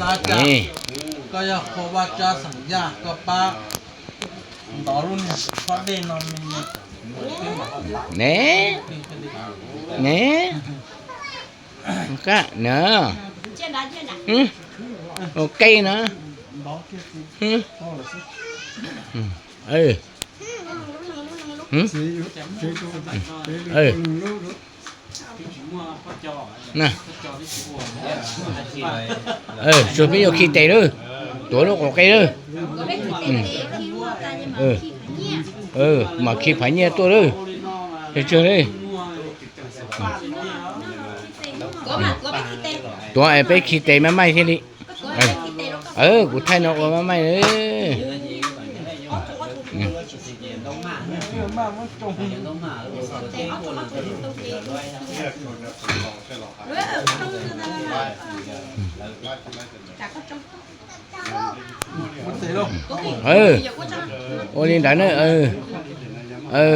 ນີ້ ກໍຢ່າຂໍວ່າຈະສັນຍາກໍປະ ຕໍ່ລຸ້ນພໍໄດ້ນອນ ແນ່ ແນ່ ກະເນາະ ອື ໂອເຄເນາະ ອື ເອີ ຫື ເອີ ນະ ເອີ ຊຸມນີ້ຢ່າຂີ້ເຕະເດີ ຕົວະລູກອອກໄກເດີ ອື ເອີ ເອີ ໝາຂີ້ຜາເຫຍື້ອຕົວະເດີ ເຮັດເຊີເລີຍ ຕົວະໄອ້ໄປຂີ້ເຕະມາໃໝ່ທີນີ້. ເອີ ເອີ ກູໄຖ່ນອກອອກມາໃໝ່ເດີ ເອີ ໂອລິນດາເນີ ເອີ ເອີ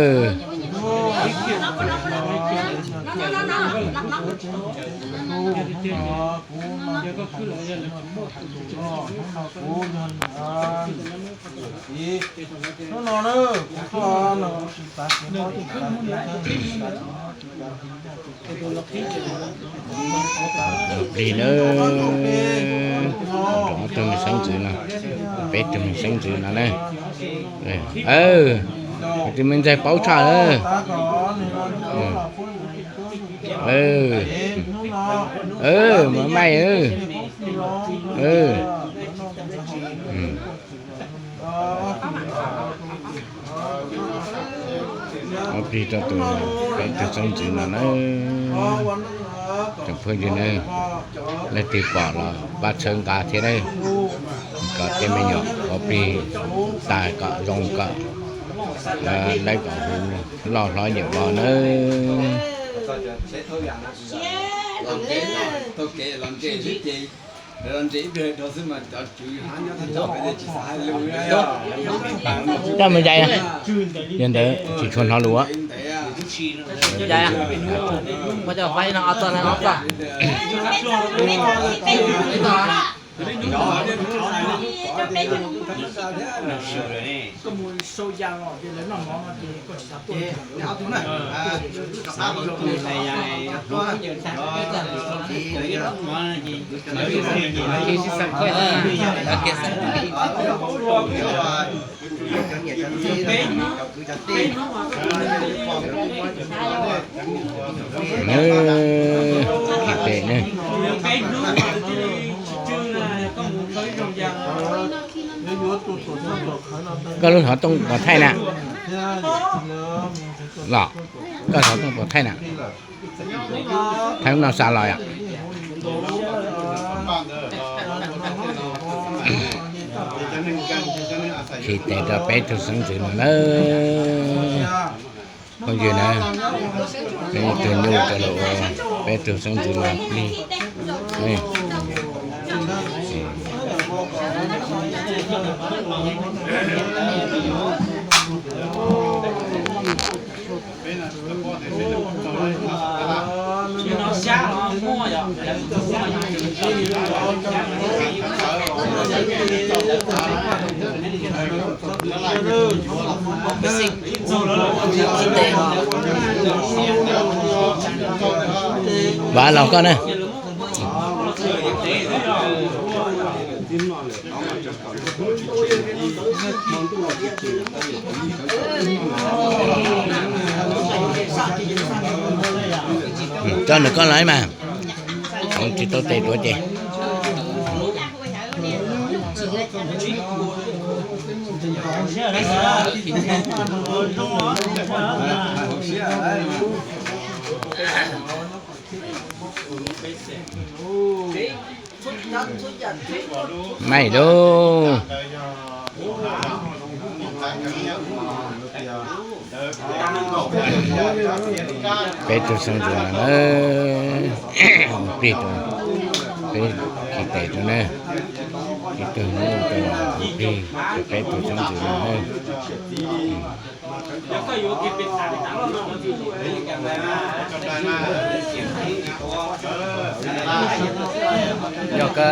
ດີເນີ ເປັດເຖິງສັງຈືນນະ ເປັດເຖິງສັງຈືນນະເນີ ເອີ ເອີ ເປັດເຖິງມັນໃຈເປົາຊາເອີ ເອີ ເອີ ມາໃໝ່ເອີ ເອີ ອືມ. ເອົາພີໂຕໂຕ ເປັນຈະສົມຈື່ນະເນີ ຈະເພິ່ນຢູ່ເນີ ແລະ ຕີປອດລະບາດເຊີງກາເທເດີ ກະເຕັມໄປຫຍອກ ເອົາພີຕາຍກະລົງກະ ແລະ ໄດ້ກະຫູ ລໍລອຍຫຍັງບໍ່ເນີ ຈຳບໍ່ໄດ້ນະ ຍາມໃດຊິຊົນເຮົາຮູ້ອະ ເອີ ເຕະເນີ ກໍລຸ້ນເຂົາຕ້ອງປອດໄທນະ ເນາະ ກໍເຂົາຕ້ອງປອດໄທນະ ໄທນອກສາມຮ້ອຍອະ ທີ່ແຕ່ກໍໄປທຸກສັງເທື່ອເດີ ຄົນຢູ່ນະ ໄປຕົວະຢູ່ຕະຫຼອດ ໄປທຸກສັງເທື່ອນີ້ ນີ້ ວ່າລາວກ່ອນເດີ. ເຈົ້າໜຶ່ງກໍໄລ່ມາ ຂອງທີ່ໂຕເຕຕົວເຈ ໄມໂດ ເປັດໂຕສັງໂຕນັ້ນເອີຍ ເປັດໂຕ ເປັດຂີ້ແຕກໂຕນັ້ນ ເປັດໂຕນັ້ນໂຕ ເປັດໂຕສັງໂຕນັ້ນເອີຍ. ຍອດກໍ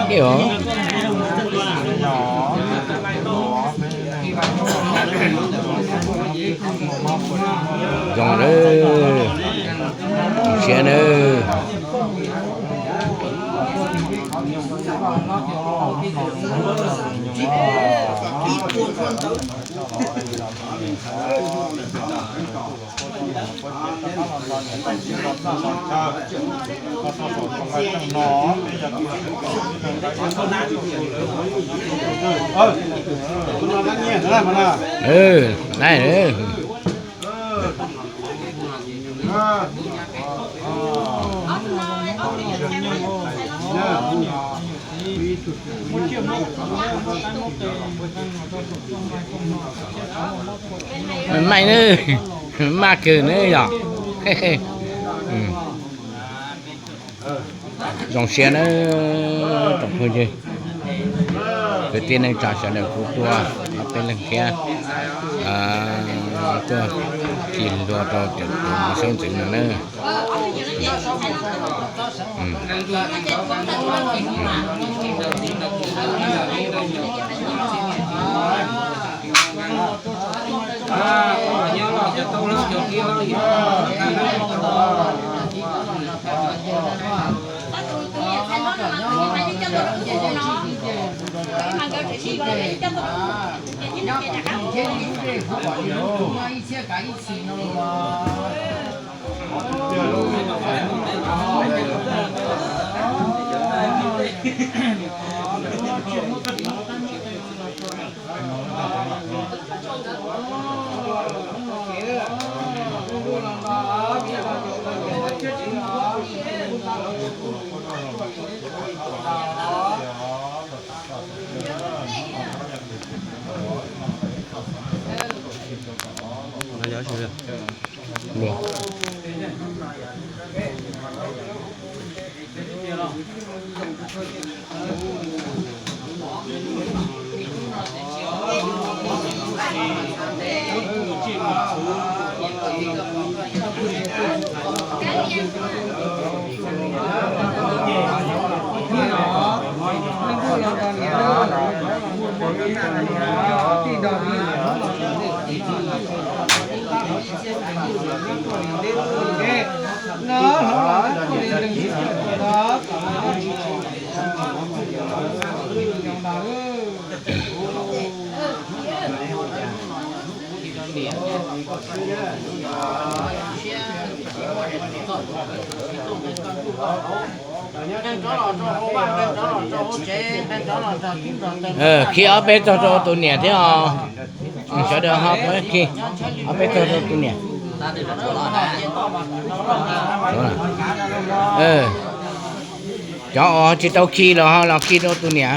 ເອີ ຢອງເດີ ເຊຍເດີ. ເອີ ໄດ້ເດີ. ມັນໃໝ່ເນີ ມັນມາກເກີນເນີ ຢອກ ອືມ. ຢອງເຊຍເນີ ຕ້ອງເພິ່ນເດີ ເກີດຕີໜຶ່ງຈາກສະເໜີຜູ້ຕົວ ເອົາເປັນເລື່ອງເທຍ ເອີ ຕົວກິນຕົວໂຕເຕັມໂຕເຊີນເຖິງນະເນີ. ອືມ ອືມ. ເອີ ຄີເອົາໄປໂຕໂຕໂຕເນຍເທຍ ອືມ ຊາວເດີເຮົາໄປຄີເອົາໄປໂຕໂຕໂຕເນຍ ເອີ ຈອກອອກ ຊິເຕົາຄີແລ້ວ ເຮົາລອງຄີໂຕໂຕເນຍ.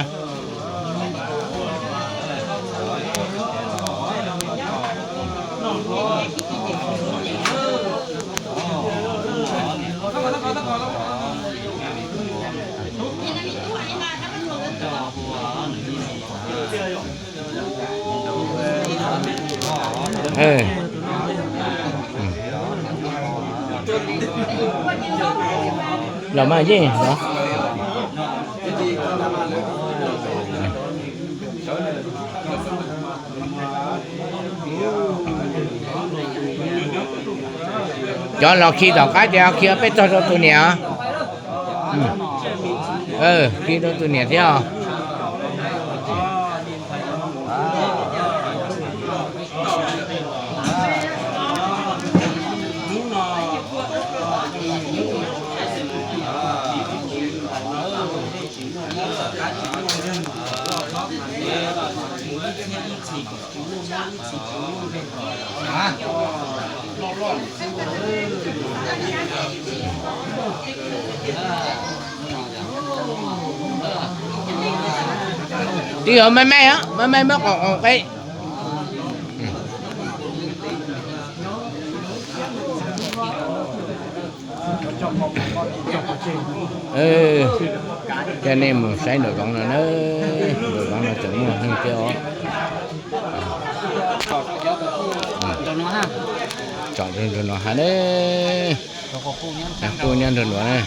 ເອີ ອືມ ລາວມາເຢເນາະ. ຈອນລອງຂີ່ຕໍ່ໄປ ດຽວຂີ່ໄປຕໍ່ໂຕເນຍ. ອືມ ເອີ ຂີ່ຕໍ່ໂຕເນຍດຽວ. ເດີ ມາໃໝ່ ມາໃໝ່ ມາອອກ ອອກໄປ. ເອີ ແກນີ້ມັນໃຊ້ໂດດອອກນະເນີ ໂດດອອກນະຈະມີເຮັດເຈົ້າ. Chọn cho nó hả đấy. Nó có phu nhắn thằng đầu. Phu nhắn thằng đó này.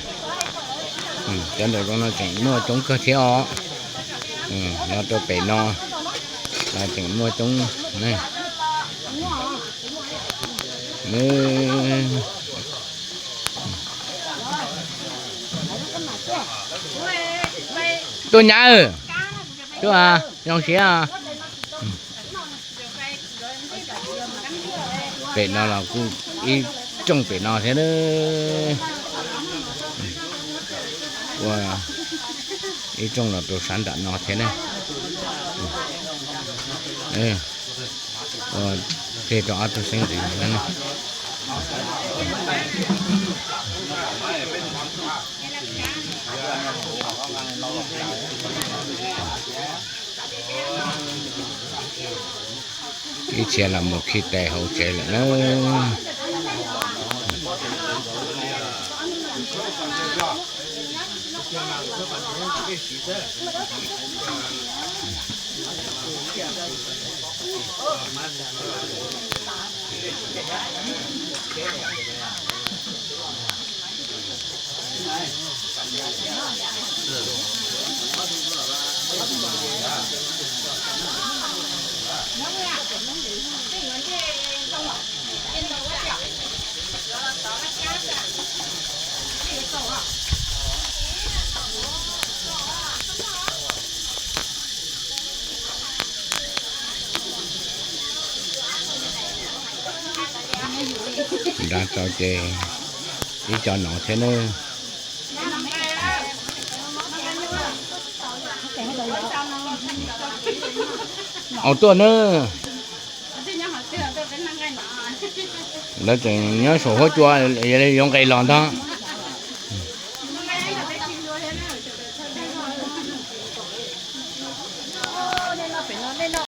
Ừ, cho đợt con nó chỉnh mua chống cơ chế ó. Ừ, nó cho pể nó. Là chỉnh mua chống này. Nè. Tôi nhá ừ. Tôi à, dòng xía à. ເປັດເນາະ ລາວກູອີຈົງເປັດເນາະແທ້ເດີ ວ່າອີຈົງລາວໂຕສັນດານເນາະແທ້ເດີ ເອີ ວ່າເພໂຕອັດໂຕເສັງຕີນັ້ນ Ít xe là một khi tài hậu sẽ là nó. Đang cho chè, ít cho nó thế nữa. Ô tô nữa. Nó chừng nhớ sổ hỗ chua, vậy là dùng cây lòn đó.